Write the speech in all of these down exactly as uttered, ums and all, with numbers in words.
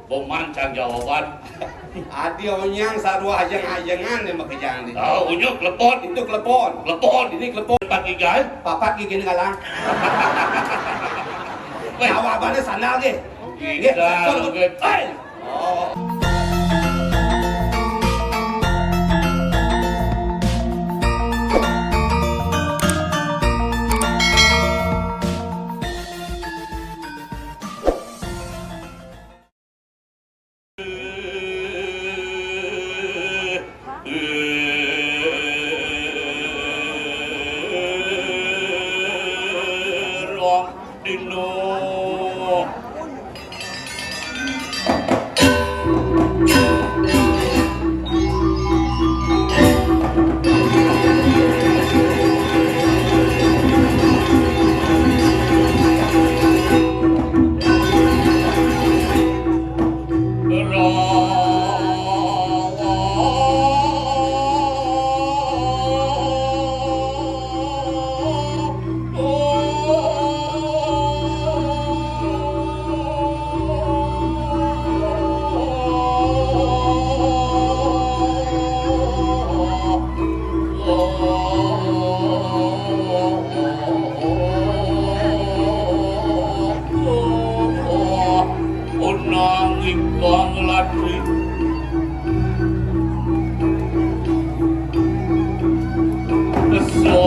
Boman can jawaban. Adi onyang sarua ajeng-ajengan yang makejang di. Ah, unyuk klepon. Itu klepon. Klepon. Ini klepon. Papat gigi, eh? Papat gigi ini galang. Weh. Jawabannya sandal ge. Ge, kita sandal. Ge. Hei! Oh. Unang ingkang latri. Kesel.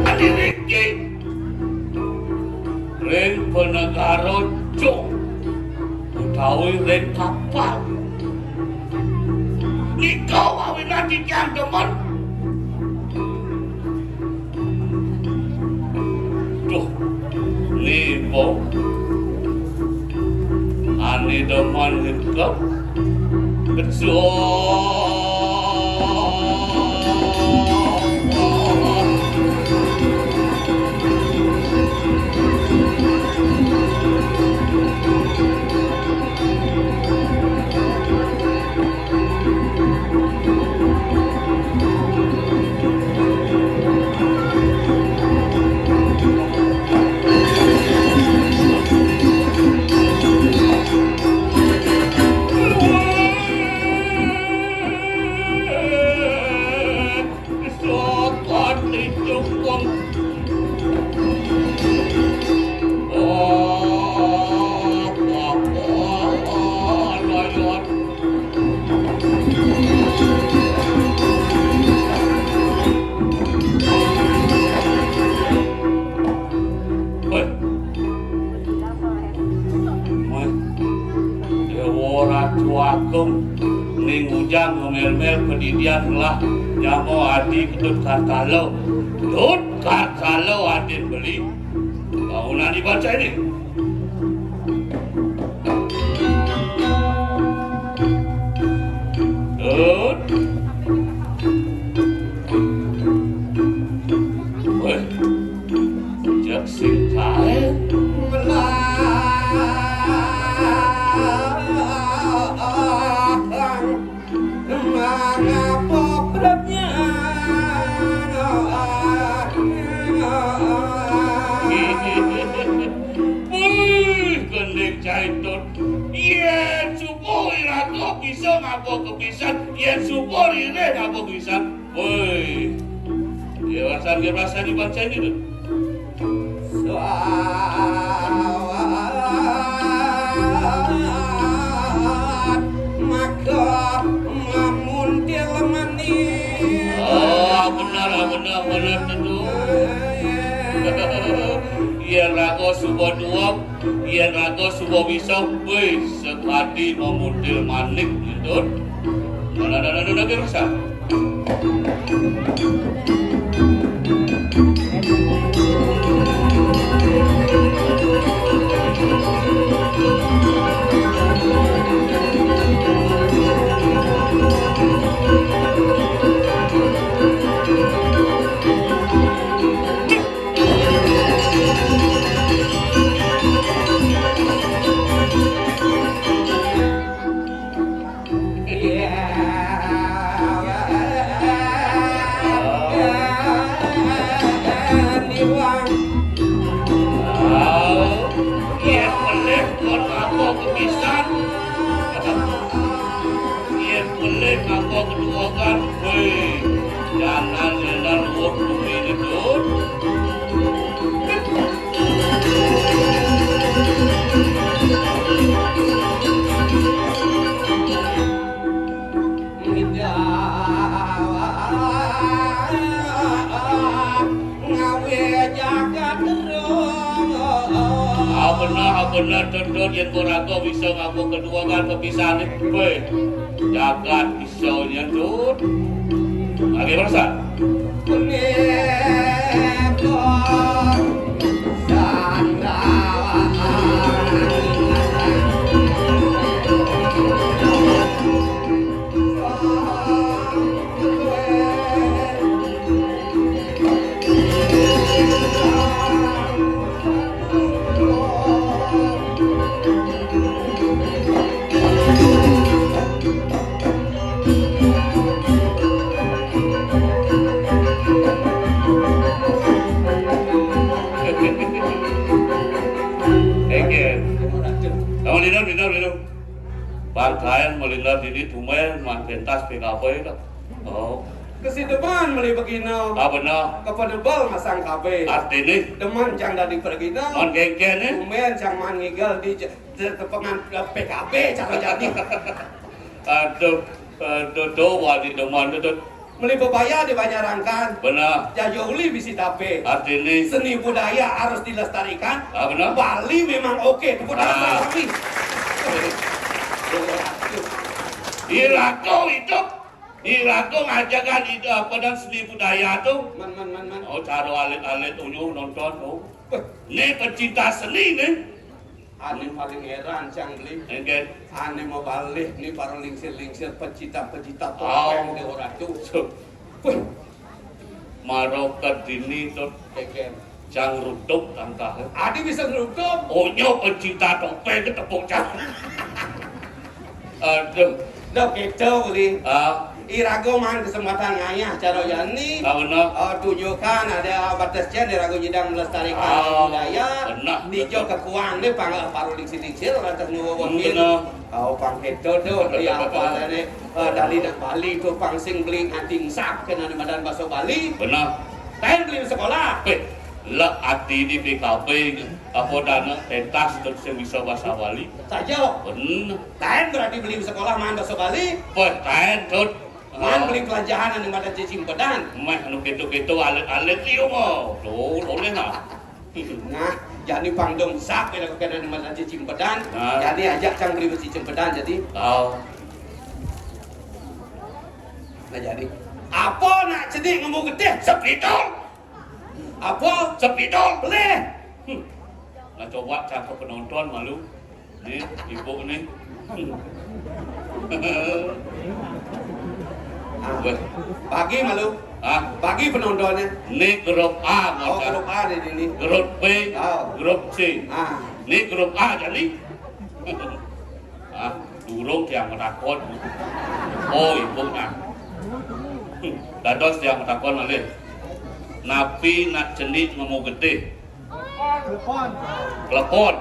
Adiriki ring panegara Jong utawi ring kapal. Nika wawinan titiang demen. Duh, nipo. Ane demen nika. Betul. Woi. Woi. Dewa Ratu Agung ning Ujang ngemel-mel padidian ngelah nyama adi Ketut Kartala. Tut Kartala adin beli. Bangunan dibaca ini. Tut. Woi. Jak sing kae. Iso ngapa kepisan, yén suba ririh ngapa kepisan. Woi. Ya, rasan, ya, rasan di bangsa ini tuh. Suat maka mamuntil manis. Oh, benar, benar, benar, tentu. Iya, raga suba duweg, iya, raga suba bisa, wis, sekadi mamuntil manik, gitu. Nah, nah, nah, nah, nah, nah, nah, nah. Yén pelih kon ngapa kepisan. Yén pelih ngapa keduwegan. Wéh, jangan lendan luwuk bumi ini, Dun. Ngawi jagat terus. Ah, benar, ah, benar, Tun, Tun. Yén raga bisa ngapa keduwegan kepisan, wéh, jagat bisa nyen, Tun. Lagi merasa? Punika sandal. Engké. Kamu lino, lino, lino. Bang kaén melingga dini tumén mah pentas P K B to. Oh. Kesi demen meli begina. Ah, bener. Kepenebel masang K B. Artine? Demen cang dadi pergina. Mon gengkene? Tumén cang man ngigel di je-, je-, tepengan, eh, P K B cara jadi. Aduh, aduh, tuh, wadi demen tuh. Meli bebaya di Banjar Angkan. Bener. Jaja uli bisi tapé. Artine? Seni budaya harus dilestarikan. Ah, bener. Bali memang oke. Tepuk tangan. Ah. Buat kami. Irago hidup. Irago ngajakan ide apa dan seni budaya tuh. Man, man, man, man. Oh, cara alit-alit uyuh nonton tuh. Wah. Ini pecinta seni nih. Ané paling héran, cang beli. Engké. Ané mabalih ni para lingsir-lingsir, pecita-pecita topéng di ora tuh. Wih. Mara kedini to. Engké. Cang rutup tangkah. Adi bisa rutup. Onyo pecita topéng ketepuk cang. Aduh. Dah kéto, Uli. Ah. Irago maan kesempatan ngayah cara jani. Ah, bener. Ah, tunjukkan ada batas cén irago nyidang melestarikan budaya. Bener. Nijo kekuang ni pang, eh, paru lingsir-lingsir, lantas nguwuh. Hmm, bener. Kau pang kéto tuh, di apa nih? Eh, dari nak Bali tuh pang sing beli nganti ensap kena di madan baso Bali. Bener. Taén beli sekolah. Eh, lek ati di P K B, apa dana pentas tuh sing bisa bahasa Bali? Saja. Bener. Taén berarti beli sekolah maan baso Bali. Wah, taén, Tut. Man beli pelanjahan anu madan cicimpedan. Meh anu kéto-kéto alit-alit liu mah. Tuh, oleh nah. Nah, jadi pang dong sap ya kena anu madan cicimpedan. Nah. Jadi ajak cang beli cicimpedan jadi. Oh. Nah, jadi. Apa nak cenik ngomong getih? Sepidol. Apa? Sepidol. Boleh. Hmm. Nah, coba cangkep penonton malu. Nih, ibu nih. Ah, weh. Bagi malu. Ah, bagi penontonnya. Ini grup A, oh, macam grup A nih ini. Grup B, oh, grup C. Ah. Ini grup A jadi. Ah, durung tiang matakon. Oh, ibu nah. Hmm, dados tiang matakon malih. Napi nak cenik ngomong getih? Klepon. Klepon.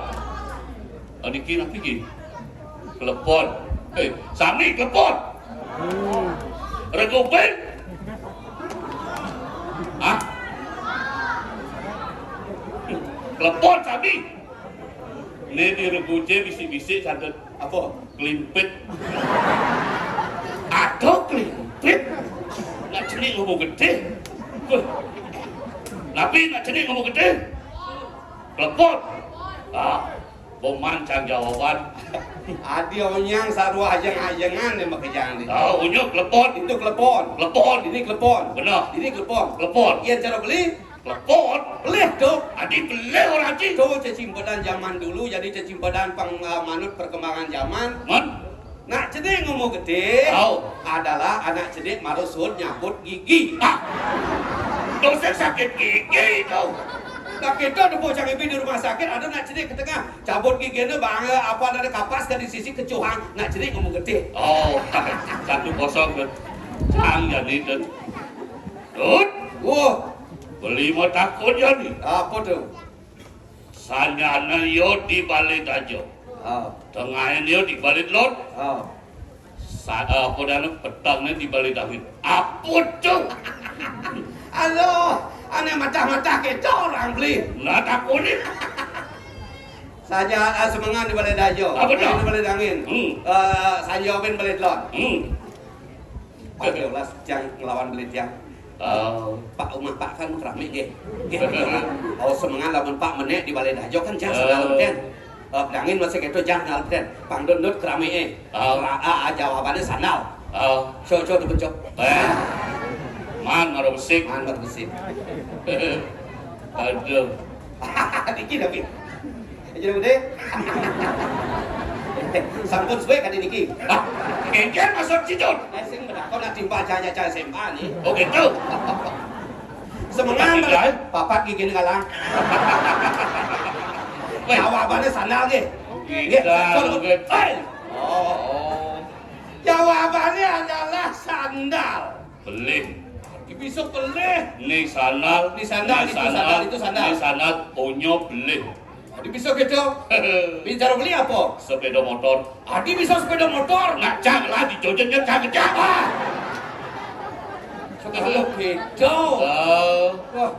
Oh, niki napi ki? Klepon. Eh, sami klepon. Regu pin. Hah? Klepon sami. Né di regu C bisik-bisik santet. Apa? Klimpit. Ada klimpit. Nak cenik ngomong gedé. Weh. Napi nak cenik ngomong gedé? Klepon. Ah, boman cang jawaban. Adi onyang sarwa ajeng-ajengan né makejang né. Ah, unyuk klepon. Itu klepon. Klepon. Ini klepon. Bener. Ini klepon. Klepon. Yén cara beli? Klepon. Pelih to. Adi pelih orang ci. To cecimpedan zaman dulu, jadi cecimpedan pang, eh, manut perkembangan zaman. Man? Nak cenik ngomong gedé. Au. Adalah anak cenik mara suud nyabut gigi. Ah. Dosé sakit gigi to. Nah, kita depuk cang ibi di rumah sakit, ada nak cenik ke tengah. Cabut giginé, bang, apa ada kapas ka di sisi kecuhang. Nak cenik ngomong gedé. Oh, satu kosong, Dut. Cang jadi, Dut. Dut. Wah. Beli mau takut jadi. Apa to? Sanjana yo di balé daja. Ah. Tengahé yo di balé lot. Ah. Sa-, eh, apa dana petengné di balé dangin. Apa to? Aduh, ané matah-matah kéto orang beli. Nah, takuné. Saja, ah, semengan di balé daja. Apa to? Di balé dangin. Hmm. Eh, sanja bin balé lot. Hmm. Aduh, lah, tiang nglawan beli tiang. Oh. Pak, umah Pak kan keramik nggih. Nggih, betul. Oh, semengan lamun Pak menék di balé daja kan jas sandal meten. Eh, dangin masih kéto jas sandal meten. Pang dundut keramiké. Oh. Ra-, ah, ah, jawabané sandal. Oh. Cok, cok, dipecok. Eh. Man, mara besik. Man, mara besik. Aduh. Niki tapi. Aja gedé. Sampun suwé kadi niki. Hah? Kéngkén maksud Cidun? Eh, sing menakon nak timpa aja-aja S M A nih. Oh, gitu. Semengan, Pak Indra, eh? Papat giginé galang. Wéh. Jawabané sandal nggih. Nggih, kita sandal. Nggih. Héi. Oh. Jawabané adalah sandal. Belih. Adi bisa belih. Né sandal. Né sandal, né itu sandal, sandal, itu sandal. Né sandal, onyo belih. Adi bisa kéto. Bicara beli apa? Sepeda motor. Adi bisa sepeda motor. Nak cang lah di jojen kan cang kejang. Ah. Sepeda kéto. Oh. Wah.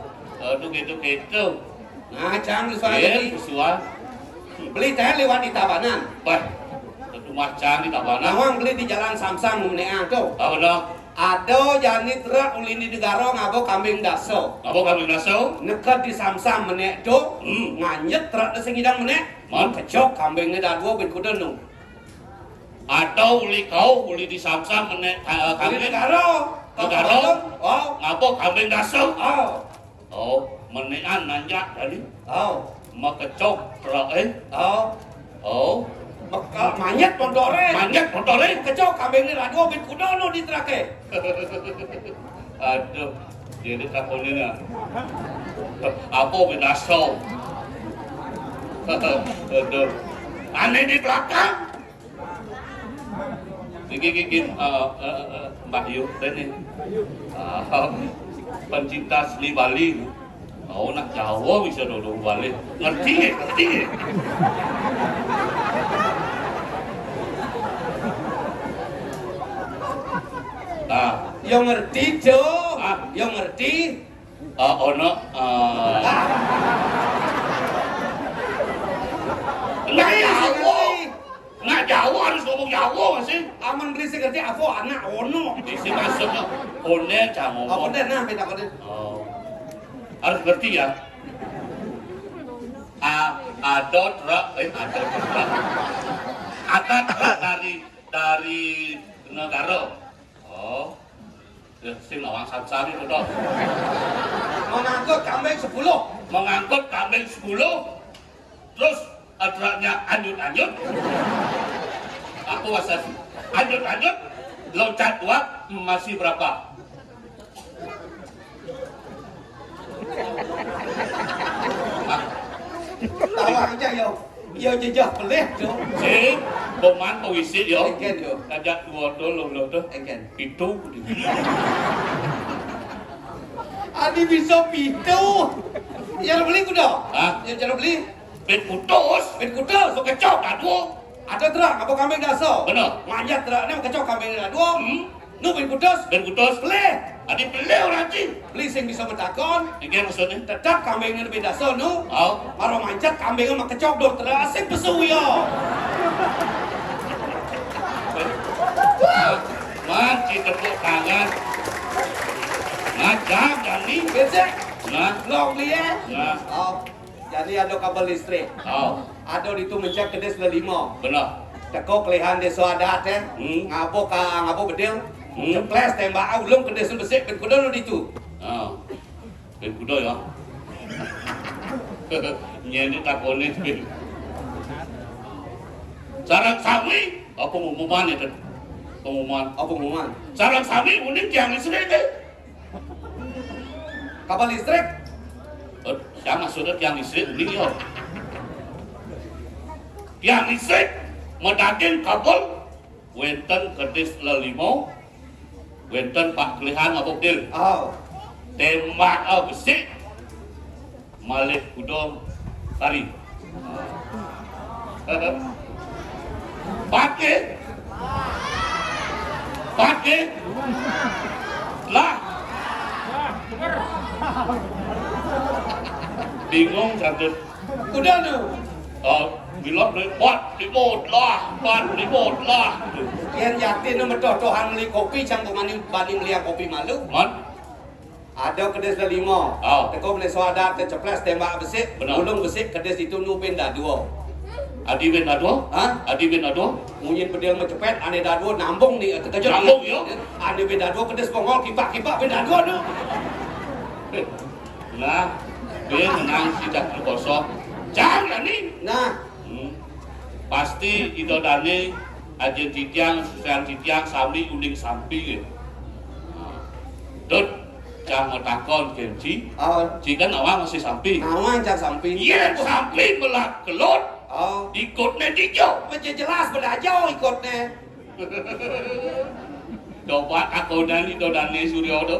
Aduh, kéto-kéto. Nah, cang di suara. Iya, tadi. Suara. Beli téh liwat di Tabanan. Bah, itu mah cang di Tabanan. Nawang beli di Jalan Samsam, Menéang to. Ah, bener. Ada jani truk uli di Negara ngaba kambing dasa. Ngaba kambing dasa? Neked di Samsam menék to, hmm, nganjet truk sing nyidang menék. Man? Kecok kambingné dadua bin kuda nu. Ada uli kau, uli di Samsam menék, eh, uli kambing. Negara. Negara? Oh. Ngaba kambing dasa? Oh. Oh, menékan nanjak tadi. Oh. Makecok truk, eh. Oh. Oh. Maka-, manyet motoré. Manyet motoré. Kecok kambingné dadua bin kuda nu di truké. Aduh, jadi takonin ya. Apa bin dasa? Aduh. Ané di belakang. Niki, niki, eh, eh, eh, Mbah Yu, ini. Ah, pencinta seni Bali. Oh, nak Jawa bisa dulu Bali. Ngerti nggih? Ngerti nggih? Ah. Yo ngerti, Jo. Ah. Yo ngerti. Ah, ono, ah. Lah, iya, Jawa. Nak Jawa harus ngomong Jawa, masih. Aman beli sing ngerti apa anak ono. Isi maksudnya, one cang ngomong. Apa deh, nah, beda apa deh? Oh. Harus ngerti ya. A-, ada truk, eh, ada truk. Ada truk dari, dari Negara. Oh. Ya, sing nawang sari-sari to, Dok. Mengangkut kambing sepuluh. Mengangkut kambing sepuluh, terus truknya anyut-anyut. Aku wasas. Anyut-anyut, loncat dua, masih berapa? Tawang aja, yo. Yo jejah pelih, Jo. Sing, boman pawisi, yo. Engken, yo. Ajak dua to, lo, lo to. Engken. Pitu. Adi bisa pitu. Ya, lo beli kuda? Hah? Ya, cara beli. Pit putus. Pit putus. Kecok, aduh. Ada truk, apa kambing dasa? Bener. Manjat truk ni, kecok kambing ni dua. Hmm. Nu bin putus? Bin putus. Pelih. Adi pelih orang ci. Pelih sing bisa betakon. Inggih maksudnya? Tetap kambing ni bin dasa nu. Oh. Maro manjat kambing mah kecok dua truk, sing pesu ya. Man, ci tepuk tangan. Nah, jam, jam ni. Besek. Nah. Long dia. Nah. Oh. Jadi ada kabel listrik. Oh. Ada ditu mencak kedis lelima. Benar. Teko kelihan desa adat eh. Hmm. Ngabo ka ngabo bedil. Hmm. Ceples tembak ulung kedis besik ben kuda lu ditu. Oh. Ben kuda ya. Nyeni takone ben. Sarang sami apa pengumuman itu? Pengumuman. Apa pengumuman? Sarang sami uning tiang listrik eh. Kabel listrik? Eh, yang maksudnya tiang listrik ini ya. Tiang listrik madaging kabel wenten kedis lelima, wenten pak kelihan apa bedil. Oh. Tembak ah, besik. Malih kuda tari. Pakai. Pakai. Lah. Bingung satu. Udah tu. Oh, bila lewat lima lah, empat lima lah. Yang yakin nama toh tohan beli kopi, cang bani bani beli kopi malu. Man. Ada kedis lelima. Oh. Teko beli soadat, terceples tembak besik, benar. Ulung besik, kedis itu nu bin dadua. Adi bin dadua? Ha? Adi bin dadua? Munyin bedil mecepet, ane dadua nambung ni, terkejut. Nambung, yo. Ane bin dadua, kedis bongol, kipak-kipak bin dadua tu. Nah, bin menang sidak kosong. Jangan ni. Nah. Hmm. Pasti ida dane aja titiang, susian titiang, sami uning sampi. Nah. Dut. Cang matakon kén ci. Oh. Ci kan awang masih sampi. Nawang cang sampi. Yén sampi melah kelut, oh, ikutné dija. Mesti jelas bedaja ikutné. Coba takonan ida dane Surya to.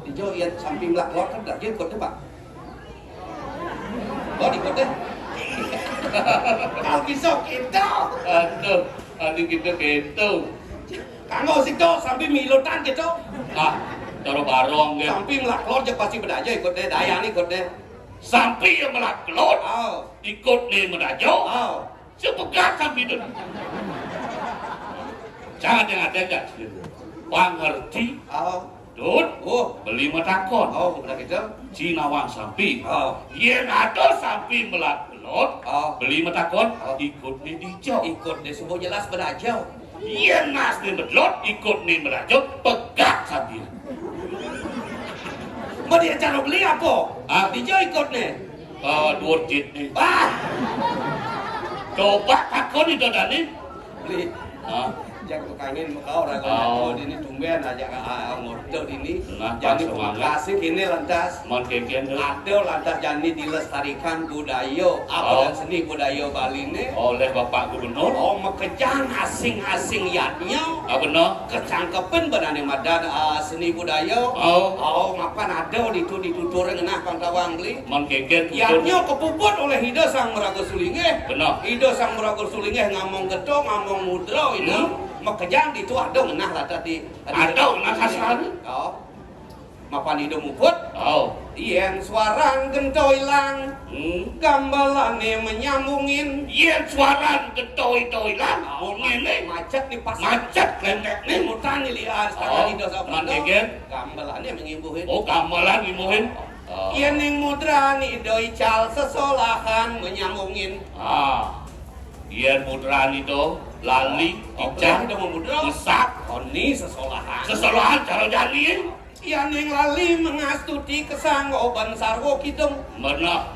Dija yén sampi melah kelut kan bedaja ikutné, Pak. Oh, ikutné. Kalau bisa kita. Aduh, aduh kita gitu. Kanggo sik to, sampi milutan gitu. Ah, cara barong, nggih. Sampi melah kelut, ya pasti bedaja ikutné, dayan ikutné. Sampi yang melah kelut, oh, ikutné bedaja. Oh. Sepegat sampi itu. Jangan yang ada aja. Pangerti. Oh. Dut. Oh. Beli matakon. Oh, benar gitu. Ci nawang sampi. Oh. Yén ada sampi melah kelut, oh, beli matakon, oh, ikutné dija. Ikutné suba jelas bedaja. Yén nasné belut, ikutné bedaja, pegat sampi. Mau dia cara beli apa? Ah. Dija ikutné. Ah, duur jitné. Ah. Coba takon ida dane. Beli. Ah. Yang kangin muka orang, oh, dini tumben aja, ah, ngorta dini. Nah, jadi semangat. Provokasi kini lantas. Mon kengken tu. Ada lantas jani dilestarikan budaya, apa, oh, dan seni budaya Bali ni. Oleh Bapak Gubernur. Oh, makejang asing-asing yadnya. Ah, benar. Kecangkepan benane madan, ah, seni budaya. Oh. Oh, mapan ada ditu ditutur ngenah pang tawang beli. Mon kengken tutur. Yadnya kepuput oleh Ida Sang Maraga Sulinggih. Benar. Ida Sang Maraga Sulinggih ngamong gento, ngamong mudra, Ida. Hmm. Makejang ditu ada ngenah lah tadi. Ada ngenah sasaran. Oh. Mapan Ida muput. Oh. Yén suaran gento ilang, hmm, gambelane menyambungin. Yén suaran gento Ida ilang, oh, mung ngene. Macet di pasar. Macet klentekne. Mutan ni liar, oh, setengah Ida sabrina. Man geger. Gambelane mengimbuhin. Oh, gamelan ngimbuhin. Oh. Yén ning mudran Ida ical sesolahan menyambungin. Ah. Yén mudran Ida lali, oh, ical, Ida mamudra. Mesak. Oh, ni sesolahan. Sesolahan cara jani. Yén ning lali mengastuti kesanggoban sarwa kidung. Benar.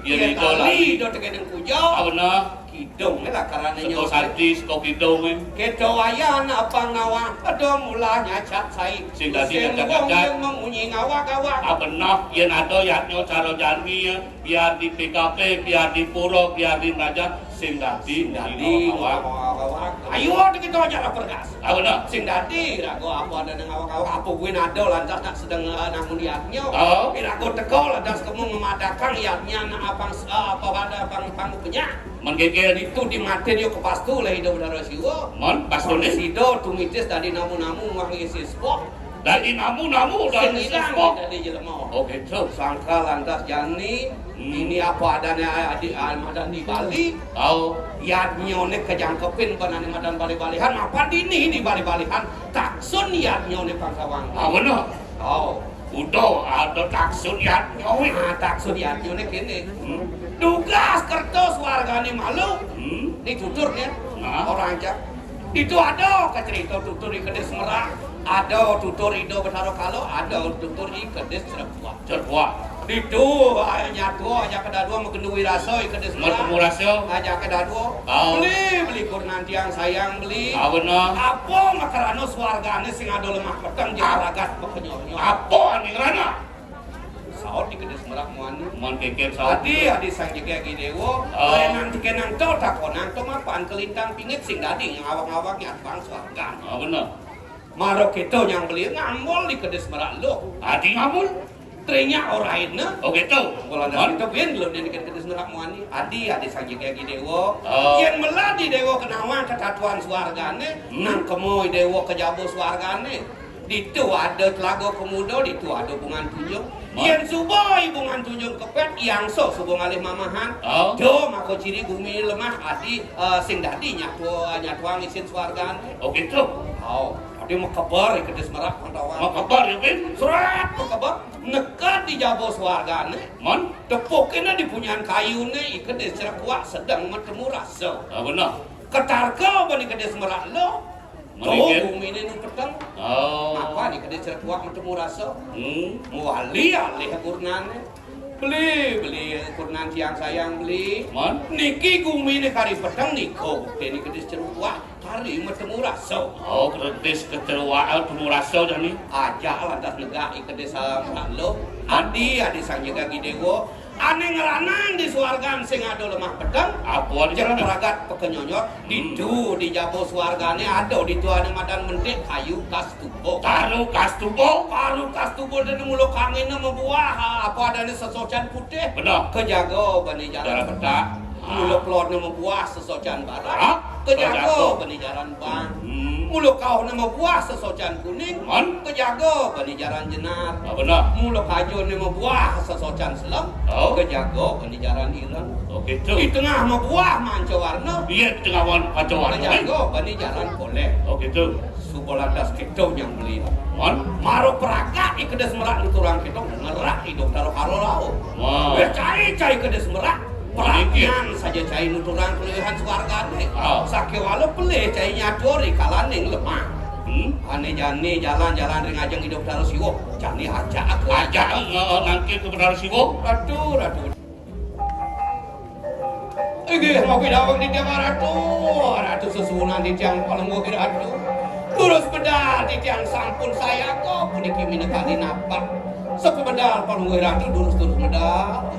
Yén, yén Ida lali, lali Ida tekening puja. Ah, benar. Kidung lah karane. Seko nyo santi, seko kidung, eh. Keto wayan apa ngawak, ada mula nyacat sai. Sing dadi. Sing nyacat-nyacat. Wong yang memunyi ngawak-ngawak. Ah, benar. Yén ada yadnya cara jani, ya. Biar di P K P, biar di pura, biar di raja, sing dadi, sing dadi ngawak-ngawak. Ayo, kita aja lah pergas. Ah, bener. Sing dadi, raga apa ada nang awak-awak, apa buin ada lantas nak sedeng, eh, nangun yadnya. Oh. Iraga teka lantas kamu ngemadakang yadnya nak apang, eh, apa ada apang, apang punya. Mén kénkén. Itu dimatin yo kepastu lah Ida Betara Siwa. Mén, pastu ni? Sida tumitis dadi namu-namu ngisi sepok. Dadi namu-namu, dadi sing ilang sepok. Dadi jelema. Oh, gitu. Sangka lantas jani, hmm, ini apa adane adi, ah, madan di Bali. Au. Yadnyone kejangkepin benane madan Bali-balihan, mapan dini di Bali-balihan. Taksun yadnyone pangkawang. Ah, bener. Oh. Udah ada taksun yadnyone. Ah, taksun yadnyone kene. Hmm. Dugas kertas wargane malu. Hmm. Ni tutur ni. Nah. Orang aja. Itu ada kacerita tutur di Kedis Merak. Ada tutur Ida Betara Kala, ada tutur di Kedis Cerekuak. Cerekuak. Ditu, ah, nyatua aja kedadua magendu wirasa di Kedis Merak. Matemu rasa. Aja kedadua. Oh. Beli, beli kurnan tiang sayang beli. Ah, bener. Apa makarana swargane sing ada lemah peteng jeung ragat pekenyor-nyor. Apa ane ngrana? Saut di Kedis Merak muani. Mén kénkén saut. Adi, adi Sang Jegegi Dewa, oh, layanan tikenang to takonang to mapan kelintang pingit sing dadi ngawang-ngawang nyatwang swargan. Ah, bener. Mara kita nyang beli ngambul di Kedis Merak luh. Adi ngambul? Terinyak oraina. Oh, gitu. Mula dari kita buin lu di Kedis Merak muani. Adi, adi Sang Jegegi Dewa. Oh. Yen meladi Dewa kenawang ketatuan swargane, hmm, nang kemoi Dewa kejaba swargane. Ditu ada Telaga Kemuda, ditu ada Bungan Tunjung. Mat. Yen suba i Bungan Tunjung kepet, iangso suba ngalih mamahan. Oh. Do maka ciri gumi lemah adi, eh, sing dadi nyatu, nyatuang isin swargane. Oh, gitu. Oh, adi makeber i Kedis Merak mantawang. Makeber, ya, Bin? Serat makeber. Neked di jaba swargane. Mén? Tepukina di punyan kayune i Kedis Cerekuak sedeng matemu rasa. Ah, bener. Ketarka bani Kedis Merak lo. Tuh, gumine nu peteng. Oh. Apa ni Kedis Cerekuak matemu rasa? Hmm. Mawali alih kurnane. Beli, beli kurnan tiang sayang beli. Mén? Niki gumine kari peteng nika, bukti ni Kedis Cerekuak kari matemu rasa. Oh, Kedis Cerekuak, eh, temu rasa dah ni. Aja lantas negak i Kedis, eh, Merak lo. Adi, adi Sang Jegegi Dewa. Ane ngranang di swargan sing ada lemah peteng, apa ane ngranang? Pragat pekenyonyor, hmm, ditu di jaba swargane ada ditu ane madan mentik kayu kastuba. Kayu kastuba? Kayu kastuba dene mula kangine mabuah, apa adane sesocan putih. Bener. Kejaga bani jalan petak. Jalan petak. Mula kelodne mabuah sesocan barak. Hah? Kejaga bani jalan bang. Hmm. Mula kauhne mabuah sesocan kuning. Mén? Kejaga bani jalan jenar. Ah, bener. Mula kajune mabuah sesocan selem. Oh. Kejaga bani jalan ireng. Oh, gitu. Di tengah mabuah manca warna. Iya, di tengah wan-, manca warna, kejaga bani jalan poleh. Oh, gitu. Suba lantas kita nyang beli. Mén? Mara pragat i Kedis Merak nuturang kita ngerak idup taruh karo laut. Wah. Weh, cai-cai Kedis Merak. Pragat saja cai nuturang keluihan swargane. Ah. Sakewala pelih cai nyatur i kalaning lemah. Hmm? Ane jani jalan-jalan ring ajeng idup taruh siwuh. Jani ajak aku. Ajak, eh, nangkil ke Betara Siwa. Ratu, ratu. Inggih, mapi daweg titiang Ratu. Ratu sesuunan titiang Palungguh Ratu. Durus medal titiang sampun sayaga puniki minakadi napak. Sapamedal Palungguh Ratu durus-durus medal.